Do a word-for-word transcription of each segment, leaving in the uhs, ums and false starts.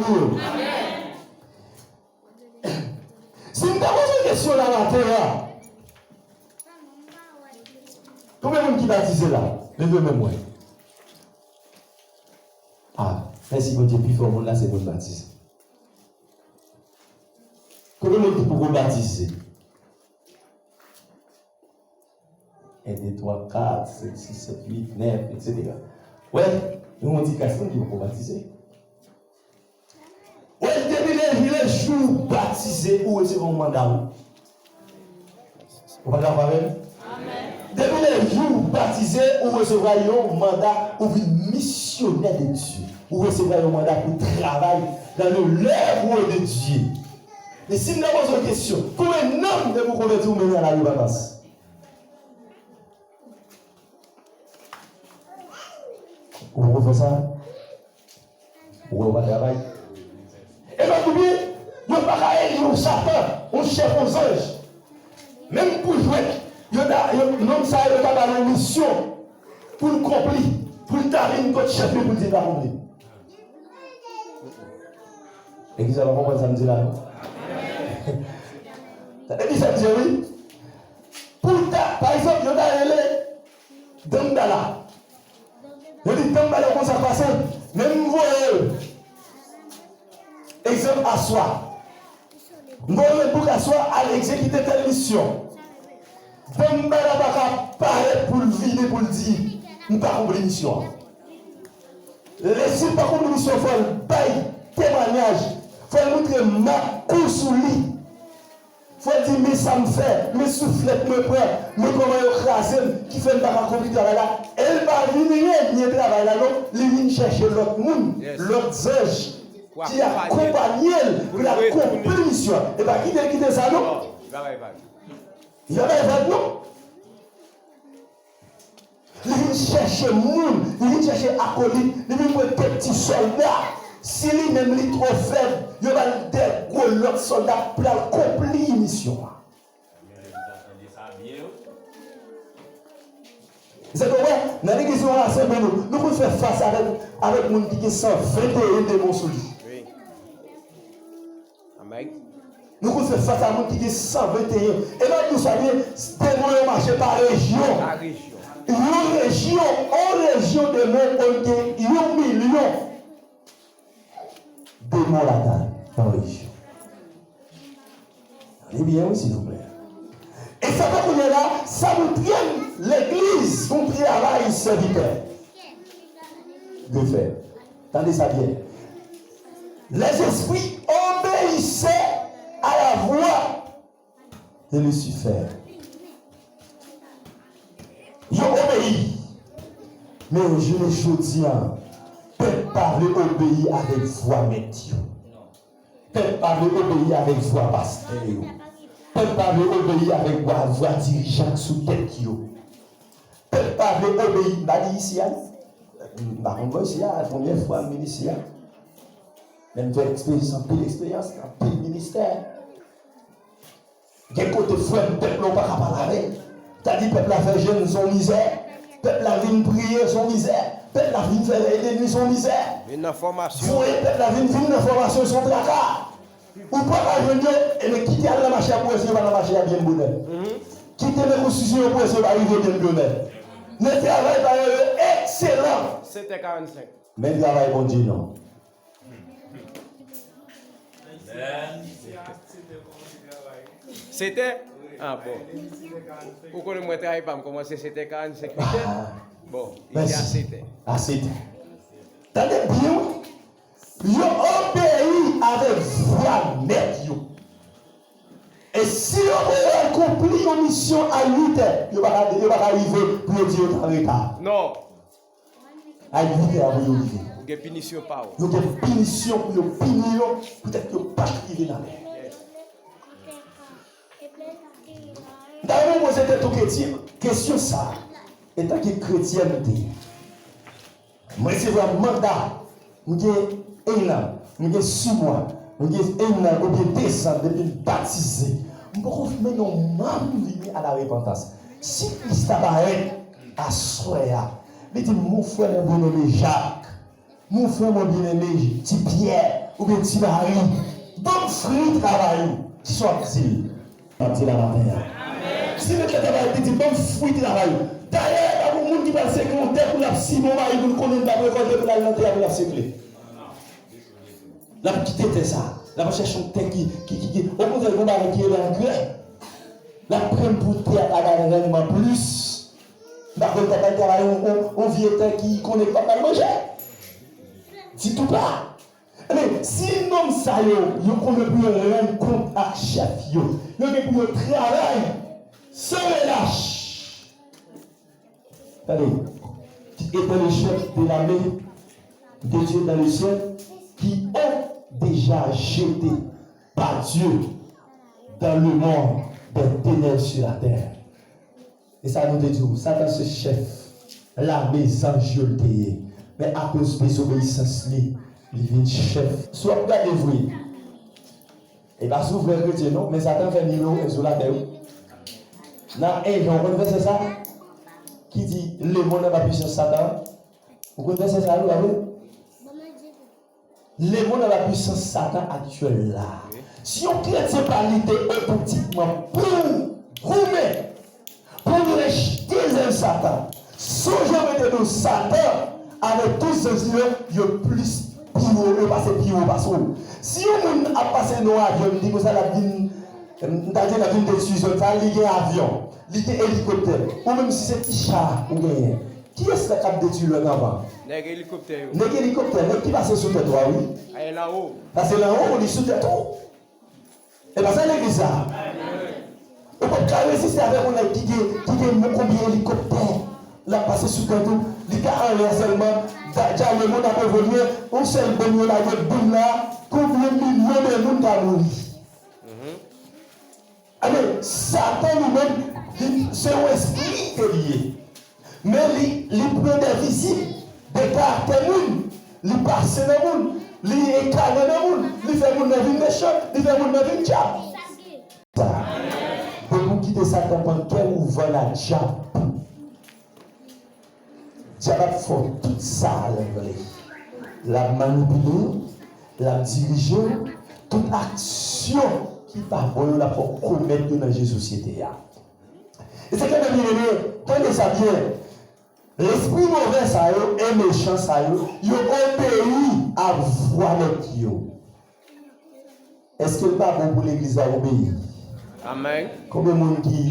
pou yo. Si m ta poze kesyon la maten an, konbyen moun ki batize la? Leve men mwen. Ah, mèsi Bondye, pifò moun la se moun batize. Konbyen moun ki poko batize? En, de, twa, kat, senk, sis, sèt, uit, nèf, etsetera. Wè, nou yon ti klas moun ki poko batize. Wè, depi le, le jou ou batize, ou resevwa yon manda, wi. Ou pa dakò avè m? Depi le jou ou batize, ou resevwa yon manda, ou vin misyonè de Dye. Ou resevwa yon manda pou travay dans le l'œuvre de Dieu. Men si m ta poze w kesyon, konbyen nanm depi w konvèti ou mennen a la repantans? Ou poko fè sa? Ou wè ou pa travay? E pa pou byen, yo pa ka eli yon satan, yon chèf, yon zanj. Menm pou jwèt, yo ta, yo, nonm sa yo ta ba l yon misyon pou l konpli, pou l ta vin kot chèf li, pou l di l pa konpli. Legliz la pa konprann sa m di la, non? Tande ki sa m di, wi. Pou l ta, pa egzanp, yo ta rele Dandala. Yo di, Dandala, konsa k pase, men m voye l. Egzanp, aswè. M voye l bouk aswè, al egzekite tèl misyon. Dandala pa ka parèt pou l vini, pou l di, m pa konpli misyon an. Lè si l pa konpli misyon, fò l bay temwayaj. Fò l montre mak kou sou li. Fò l di, men sa m fè, men souflèt mwen pran, men kòman yo kraze m, ki fè m pa ka konpli travay la. E l pa vin renye travay la, non. Li vin chèche lòt moun, lòt zanj ki akonpanye l pou l akonpli misyon an. E pa kite l kite sa, non. Li pa bay vag, non. Li vin chèche moun, li vin chèche akolit, li vin pran kèk ti sòlda. Si li menm li twò fèb, yo ba l de gwo lòt sòlda pou l al konpli misyon an. Se pou wè, nan legliz nou, nan asanble nou, nou konn fè fas avèk, avèk moun ki gen san venteyen demon sou li. Nou konn fè fas a moun ki gen san venteyen. E nan nou sa byen, demon yo mache pa rejyon. Yon rejyon, yon rejyon demon konn gen yon milyon demon ladan yon rejyon. Tande byen, wi, silvouplè. E sa fè kounye a la, sa montre n legliz gon travay sèvitè dwe fè. Tande sa byen. Les esprits obéissaient à la voix de Lucifer. Yo obeyi. Men jounen jodi a, pèp pa vle obeyi avèk vwa mèt yo. Pèp pa vle obeyi avèk vwa pastè yo. Pèp pa vle obeyi avèk vwa, vwa dirijan k sou tèt yo. Pèp pa vle obeyi, m pa di isi a, m pa konn bò isi a, premyè fwa m vin isi a. Men m fè eksperyans, anpil eksperyans, anpil ministè. Gen kote frè m, pèp la ou pa ka pale avè l. Ta di pèp la fè jèn se yon mizè. Pèp la vin priye se yon mizè. Pèp la vin fè vèy de nwi se yon mizè. Vin nan fòmasyon. Voye pèp la vin, vin nan fòmasyon se yon traka. Ou pa ka jwenn yo, ebyen kite al nan mache a pou wè si yo pa nan mache a byen bonè. Kite men konstitye yo pou wè si yo pa rive byen bonè. Men travay pa yo yo ekselan. Sèt è karannsenk. Men travay Bondye non. Sèt è? Ah, bon. Ou konnen mwen travay pa m kòmanse sèt è karannsenk, uit è? Bon, li te a sèt è. A sèt è. Tande byen, wi. Yo obeyi avèk vwa mèt yo. E si yo voye al konpli yon misyon a uit è, yo pa ka, yo pa ka rive pou yo di yo t an reta. Non. A uit è a pou yo rive. Ou gen pinisyon pa w. Yo gen pinisyon pou yo pini yo, poutèt yo pa t rive nan lè. M ta renmen poze tèt ou kesyon, kesyon sa a, etanke kretyen m te ye. M resevwa manda, m gen en an, m gen sis mwa, m gen en an oubyen de zan depi m batize. M poko mennen yon manm vini a la repantans. Si Kris ta parèt aswè a, li di, mon frère mon bien-aimé Jacques, mon frère mon bien-aimé Ti Pyè, Oubyen ti mari, ban m fwi travay ou. Kisa w ap di l? M ap di l maten an. Si Bondye travay, li di, ban m fwi travay ou. Dayè, pa gen moun ki pral sekle yon tè pou l ap simen yon mari pou l konnen l t ap rekòlte pou l al nan tè a pou l ap sekle. L ap kite tè sa. L ap chèche yon tè ki, ki, ki, ki. Okontrè, gen yon bagay ki rele angrè. L ap pran pou tè a pa bay rannman plis. M pa konn ta pral travay yon, yon, yon vye tè ki konnen li p ap bay manje. Ditou pa. Ebyen, si nonm sa yo, yo konnen pou yo rann kont ak chèf yo, yo gen pou yo travay san relach. Tande, qui est dans le chef de l'armée de Dieu dans le ciel, qui ont déjà jeté par Dieu dans le monde des ténèbres sur la terre. E sa nou te di w, Satan se chèf lame zanj yo l te ye. Men akoz dezobeyisans li, li vin chèf. Si w ap gade vre, e pa si w vrè kretyen non, men Satan fè nimewo en sou latè wi. Nan en Jan, ou konn vèsè sa? Ki di, le monde à la puissance Satan. Ou konn vèsè sa wi, pa vre? Le monde à la puissance Satan aktyèl la. Si yon kretyen pa lite otomatikman pou goumen, pou l rejte zèv Satan, sonje w mete nou Satan avèk tout zanj li yo, yo plis pi wo, yo pase pi wo pase w. Si yon moun ap pase nan yon avyon, m di konsa l ap vin, m ta di l ap vin detwi zòn sa, li gen avyon, li gen elikoptè. Ou menm si se ti cha ou genyen, kiyès la k ap detwi lòt anvan? Nèg elikoptè yo. Nèg elikoptè, nèg ki pase sou tèt ou a, wi. Ay, la wo. Pase la wo, li sou tèt ou. E pa sa legliz la. Ou p ap ka reziste avèk yon nèg ki gen, ki gen yon konbyen elikoptè. L ap pase sou tèt ou. Li ka anlè sèlman. Dja, dja lemonn ap evolye. Yon sèl bonm yo lage, boum la. Konbyen milyon de moun ka mouri? Ebyen, Satan li menm, li, se yon espri ke li ye. Men li, li pran de vizit, de karaktè moun. Li pase nan moun. Li enkane nan moun. Li fè moun nan vin mechan. Li fè moun nan vin dyab. Sa. Depi w kite Satan pran kè w, ou vann ak dyab. Dyab ap fè w tout sa l vle. L ap manipile w, l ap dirije w, tout aksyon ki pa bon yo, l ap fè w komèt yo nan je sosyete a. E se ke, byeneme, tande sa byen. Lespri movè sa yo e mechan sa yo, yo obeyi a vwa mèt yo. Èske l pa bon pou legliz la obeyi? Amèn. Konbyen moun ki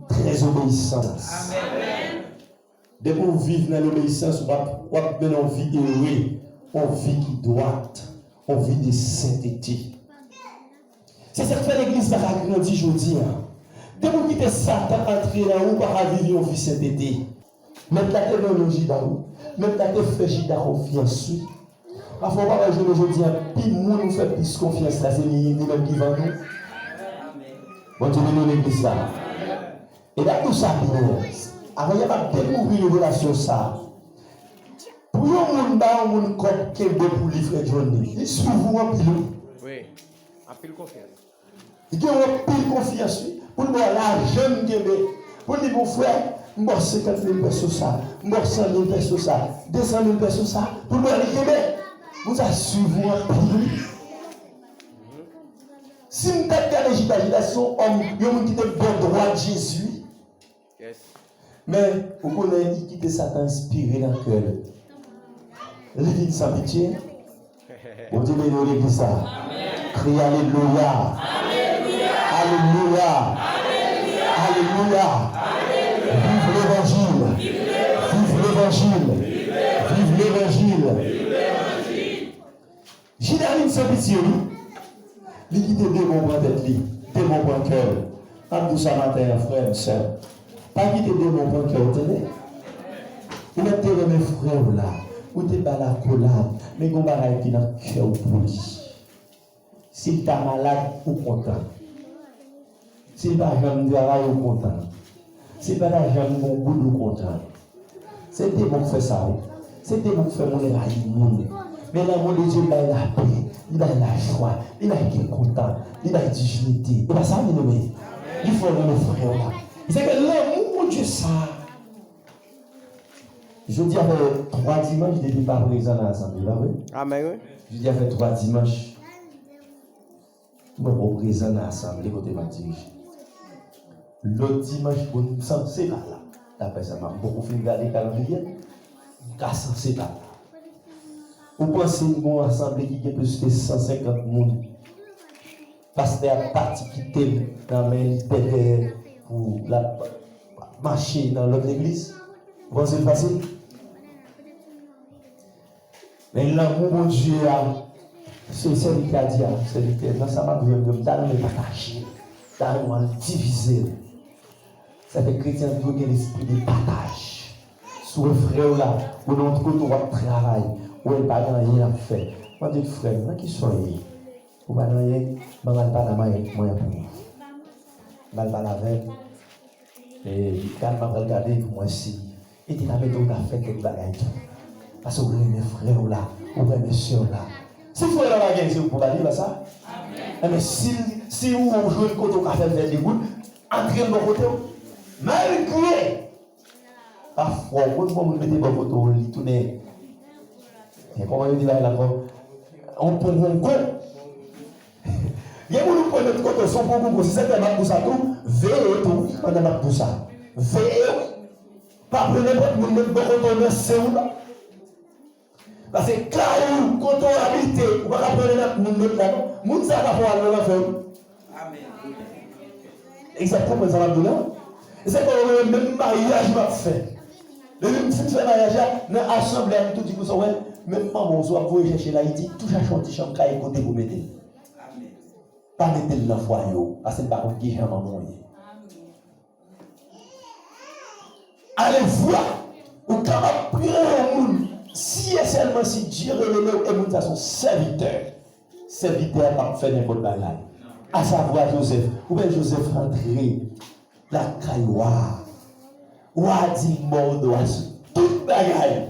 trè obeyisans? Amèn. Depi w viv nan lobeyisans, w ap, w ap mennen yon vi ere, yon vi ki dwat, yon vi de sentete. Se sa k fè legliz pa ka grandi jodi a. Depi w kite Satan antre nan ou, ou pa ka viv yon vi sentete. Mèt la te renmen Jida wi. Mèt la te fè Jida konfyans wi. Pafwa ou pa wè jounen jodi a, pi moun ou fè plis konfyans la, se li, li menm ki vann ou. Bondye beni w legliz la. E n ap di w sa byen. Avan y ap dekouvri revelasyon sa. Pou yon moun ba yon moun kòb kenbe pou li, frè Johnny, li swiv ou anpil wi. Wi. Anpil konfyans. Li gen yon anpil konfyans wi. Pou l ba w lajan l kenbe. Pou l di bon frè, m ba w senkant mil pèso sa. M ba w san mil pèso sa. De san mil pèso sa. Pou l ba w li kenbe. Moun sa swiv ou anpil wi. Si m t ap gade Jida, Jida se yon òm, yon moun ki te bò dwat Jezi. Men, ou konnen, li kite Satan enspire nan kè l. Li vin san pitye. Bondye beni w legliz sa. Kriye alelouya. Alelouya. Alelouya. Viv levanjil. Viv levanjil. Viv levanjil. Jida vin san pitye wi. Li kite demon pran tèt li, demon pran kè l. M ap di w sa maten an, frè m, sè m. Pa kite demon pran kè w, tande. Ou mèt te renmen frè w la, ou te ba l akolad, men gen yon bagay ki nan kè w pou li. Si l ta malad, ou kontan. Si l pa janm travay, ou kontan. Si l pa ta janm gon goud, ou kontan. Se demon k fè sa wi. Se demon k fè moun rayi moun. Men lanmou de Dye bay lapè, li bay lajwa, li bay kè kontan, li bay dijinite. E pa sa, byeneme? Li fè w renmen frè w la. Se ke lanmou Bondye sa. Jodi a fè twa dimanch depi m pa prezan nan asanble, pa vre? Amèn, wi. Jodi a fè twa dimanch. Mwen poko prezan nan asanble kote m ap dirije. Lòt dimanch, bon, m sanse pa la. Daprè sa, m poko fin gade kalandriye, m ka sanse pa la. Ou panse yon asanble ki gen plis ke san senkant moun, pastè a pati kite l nan men lidè dèyè pou l ap mache nan lòt legliz? Ou panse l fasil? Men lanmou Bondye a, se sèvitè a di a, sèvitè, nan sa m ap jwenn yo, m ta renmen pataje l, m ta renmen al divize l. Sa fè kretyen an dwe gen lespri de pataj. Si w wè frè w la, ou nan yon kote w ap travay, ou wè l pa gen anyen l ap fè, mande l, frè m, nan kisa w ye? Ou pa nan anyen, ban m al pale a manyen, manyen pou mwen. M al pale avè l. E, gad, m ap pral gade pou mwen si e te ka mete w ta fè kèk bagay tou. Paske w renmen frè w la, ou renmen sè w la. Si frè w la pa gen, se ou k pou pale, pa sa? Enben, si, si ou jwenn kote w ka fè l fè degout, antre l bò kote w. Malgre pafwa, ou konn fè moun mete bò kote w, li tounen, e kòman yo di bagay la ankò? On pongongon. Gen moun ou pran lòt kote, se on pongongon. Si se te m ap di w sa tou, veye tou, wi, pandan m ap di w sa. Veye, wi. Pa pran nenpòt moun met bò kote w nan sen w la. Paske kay ou, kote w abite, ou pa ka pran nenpòt moun met la, non. Moun sa ka fè w al nan lanfè, wi. Egzak, konprann sa m ap di w la? E se pa w menm maryaj m ap fè. Depi m fin fè maryaj la, nan asanble a, m tou di konsa, w wè, menm manman w, si w ap voye chèche l Ayiti, tou chache yon ti chanm kay kote pou mete l. Pa mete l nan fwaye w, paske m pa konn kijan manman w ye. Alevwa, ou kapab pran yon moun, si e sèlman si Dye revele w, e moun sa se yon sèvitè. Sèvitè a p ap fè nenpòt bagay. Asavwa Jozèf. Ou wè Jozèf rantre lakay wa a. Wa a di, "M ba w dwa sou tout bagay,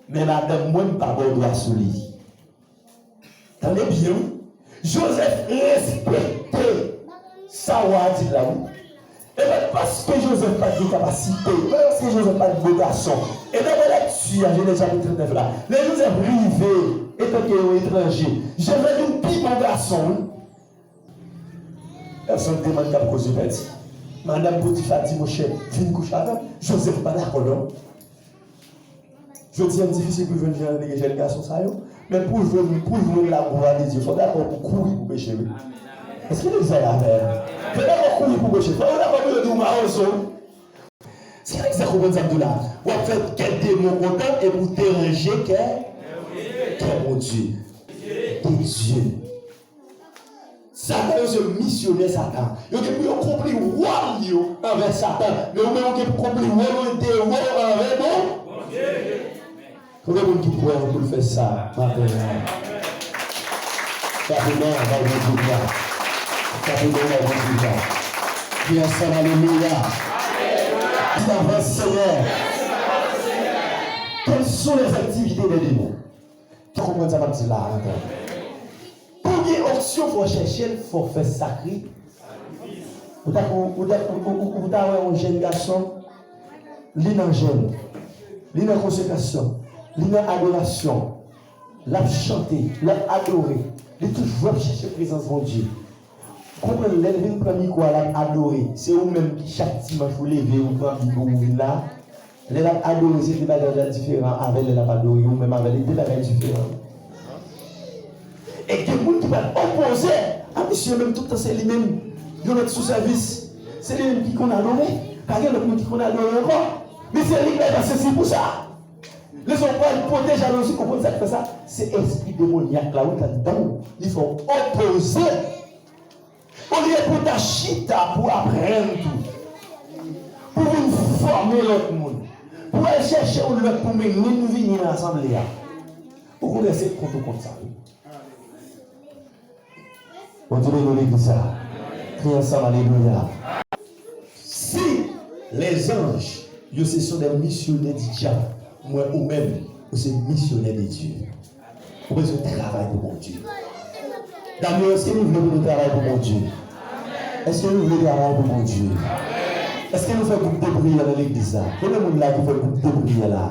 men madanm mwen, m pa ba w dwa sou li." Tande byen, wi. Jozèf respekte sa wa a di l la, wi. E pa t paske Jozèf pa t gen kapasite, e pa t paske Jozèf pa t bon gason. E daprè lekti a, Jenèz chapit trannèf la, lè Jozèf rive, etanke yon etranje, Jozèf vin pi bon gason, wi. Pèsonn te mank ap koze pèdi. Madanm Potifa di, "Monchè, vin kouche avè m." Jozèf pa dakò, non. Jodi a, difisil pou jwenn jan de jèn gason sa yo. Men pou jwenn, pou jwenn laglwa de Dye, fò dakò pou kouri pou peche, wi. Èske nou dakò avè m? Fò dakò kouri pou peche. Fò dakò pou yo di w mawozo. Se egzak konprann sa m di w la. W ap fè kè demon kontan epi w deranje kè, kè Bondye. De Dye. Satan yo se misyonè Satan. Yo gen pou yo konpli wòl yo anvè Satan. Men ou menm ou gen pou konpli wòl ou dewò anvè Bon-, Bondye. Konbyen moun ki prè pou l fè sa maten an? Frape men w bay Bondye glwa. Frape men w bay Bondye glwa. Di ansanm, alelouya. Di avans, Senyè. Quelles sont les activités des démons? Fò w konprann sa m ap di la a, antande. Pou gen onksyon, fò w chèche l, fò w fè sakri-, ou ta, ou, ou ta, ou, ou, ou ta wè yon jèn gason, li nan jèn, li nan konsekrasyon, li nan adorasyon, l ap chante, l ap adore, li toujou ap chèche prezans Bondye. Konprann, lè l vin pran mikwo a, l ap adore. Se ou menm ki chak dimanch ou leve, ou pran Bib ou, ou vin la. Lè l ap adore, se de bagay la diferan avè lè l ap adore ou menm avè l, e de bagay diferan. E gen moun ki pral opoze a misye menm, tout tan se li menm, yon lòt sou sèvis. Se li menm ki konn adore. Pa gen lòt moun ki konn adore ankò. Men se li k bay pase si pou sa. Lèzòm pral pote jalouzi, konprann sa k fè sa? Se espri demonyak la, wi, k anndan w. Li fè w opoze. Olye pou w ta chita pou w aprann tou, pou w vin fòme lòt moun, pou w al chèche yon lòt pou mennen l vini nan asanble a, okontrè, se kont ou kont sa, wi. Bondye beni legliz sa. Kriye ansanm, alelouya. Si lèzanj, yo se sont des missionnaires du diable, mwen ou menm, ou se misyonè de Dye. Ou bezwen travay pou Bondye. Dam yo, èske nou vle pou nou travay pou Bondye? Èske nou vle travay pou Bondye? Èske nou fè gwoup de priyè nan legliz la? Konbyen moun la ki fè gwoup de priyè la?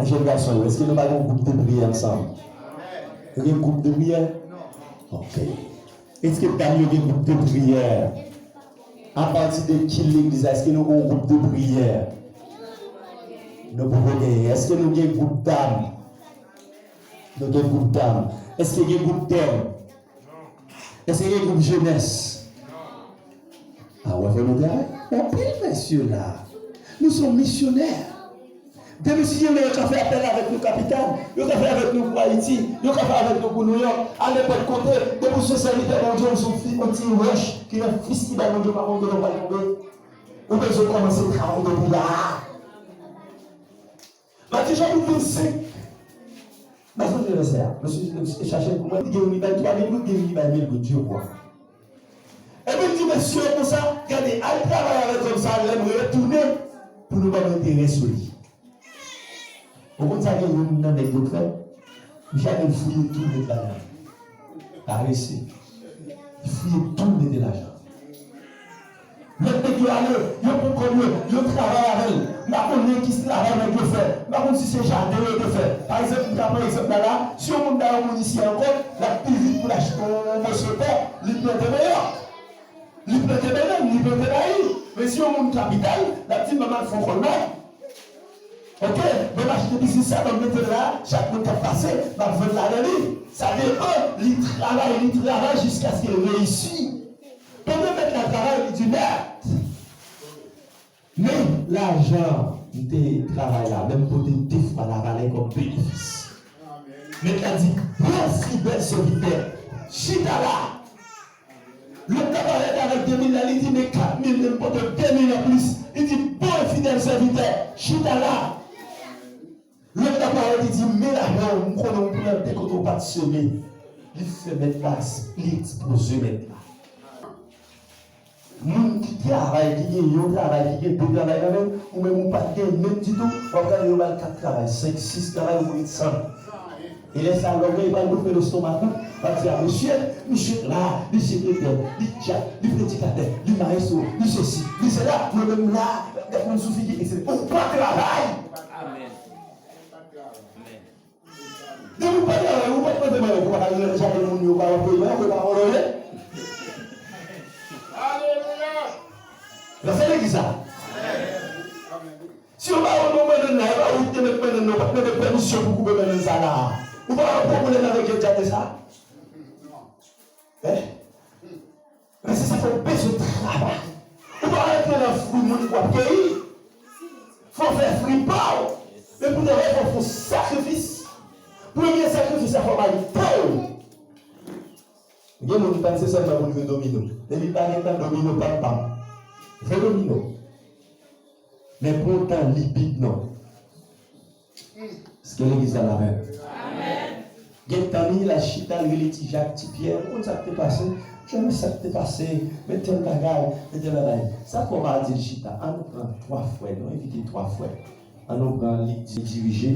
Nan jèn gason yo, èske nou pa gen yon gwoup de priyè ansanm? Nou gen gwoup de priyè? Ok. Èske dam yo gen gwoup de priyè? Apati de ki legliz la, èske nou gen yon gwoup de priyè? Nou poko genyen. Èske nou gen gwoup dam? Nou gen gwoup dam. Èske gen gwoup dèm? Èske gen gwoup jenès? A, w ap fè nou travay? Anpil, mesye la. Nou se misyonè. Depi si Dye vle, yo ka fè apèl avèk nou kapital, yo ka fè avèk nou pou Ayiti, yo ka fè avèk nou pou Nouyòk, a nenpòt kote, depi w se sèvitè Bondye, ou se yon fi, yon ti wòch ki nan fistibal Bondye pa konn kote w pral tonbe. Ou bezwen kòmanse travay depi la a. Matye chapit vennsenk. Mwen sonje vèsè a. Mesye, mesye chache l pou mwen, li gen youn li bay twa mil goud, gen youn li bay mil goud, je crois. Epi l di mesye yo konsa, gade, al travay avèk zòm sa a, lè m retounen, pou nou ban m enterè sou li. Ou konn sa gen youn nan nèg yo fè? Misye al fouye tou nèg la nan. Parese. Li fouye tou mete lajan. Lòt nèg yo ale, yo pran kòb yo, yo travay avè l. M pa konnen ki travay nèg yo fè. M pa konn si se jaden yo te fè. Pa egzanp, m ka pran egzanp la la, si yon moun ba yon moun isi ankò, l ap pi vit pou l achte yon moso tè, li plante manyòk. Li plante bannann, li plante mayi. Men si yon moun kapital, l ap di, "Ban m al fè yon kòlmay." Oke, ban m achte biznis sa, ban m mete l la, chak moun k ap pase, m ap vann ladan li. Sa depann, li travay, li travay jiskaske l reyisi. Pandan mèt la travay, li di, "Mèt, men lajan m te travay la, men m pote de fwa lavalè kòm benefis." Mèt la di, "Bon fidèl sèvitè, chita la." Lòt la parèt avèk de mil la, li di, "Men kat mil, men m pote de mil anplis." Li di, "Bon e fidèl sèvitè, chita la." Lòt la parèt, li di, "Men lajan w, m konnen w plante kote w pa t seme." Li fè mèt la, li ekspoze mèt la. Moun ki travay, ki gen yon travay, ki gen de travay nan men l, ou menm ou pa t gen menm ditou, w ap gade yo ba l kat travay, senk, sis travay, ou mete san. E lè sa a, lògèy pral gonfle lestomak ou, w ap di, "A, mesye, misye la, li sekretè, li dyak, li predikatè, li mayestwo, li sesi, li sela, mwen menm la, gad moun sou figi, etsetera." Ou pa travay! Amèn. Amèn. Depi w pa travay, ou pa t plante manyòk, ou pa t al nan jaden moun yo, ou pa anplwaye manyòk, ou pa vòlè. Alelouya! Nan se legliz sa. Si yo ba ou non bannann la, e pa ou ki te met bannann nan, ou pa t mande pèmisyon pou koupe bannann sa la. Ou pa gen pwoblèm avèk jaden sa. Hein? Men se sa fè w bezwen travay. Ou pa rantre nan fwi moun w ap keyi. Fò w fè fwi pa w. Men pou travay, fò w fè yon sakrifis. Premye sakrifis la, fò w bay tan w. Gen moun ki panse sèlman pou l jwe domino. Depi l pa gen tan, domino pa l pa l. Jwe domino. Men pran tan, li big non. Èske legliz la la menm? Amèn. Gen tan li la chita, l rele Ti Jak, Ti Pyè, ou konn sa k te pase? Monchè, men sa k te pase, men tèl bagay, men tèl bagay. Sa fè w pa di l chita, ann nou pran twa frè, nou envite twa frè. Ann nou pran li di-, dirije,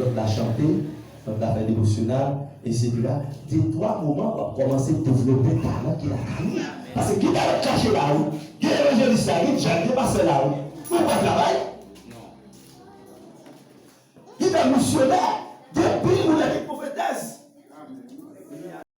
lòt la chante, lòt la fè devosyonal, etsetera. De twa moman, w ap kòmanse devlope talan ki lakay ou. Paske gen talan k kache la, wi. Gen evanjelis la, gen dyak, gen pastè la, wi. Ou pa travay? Gen talan misyonè.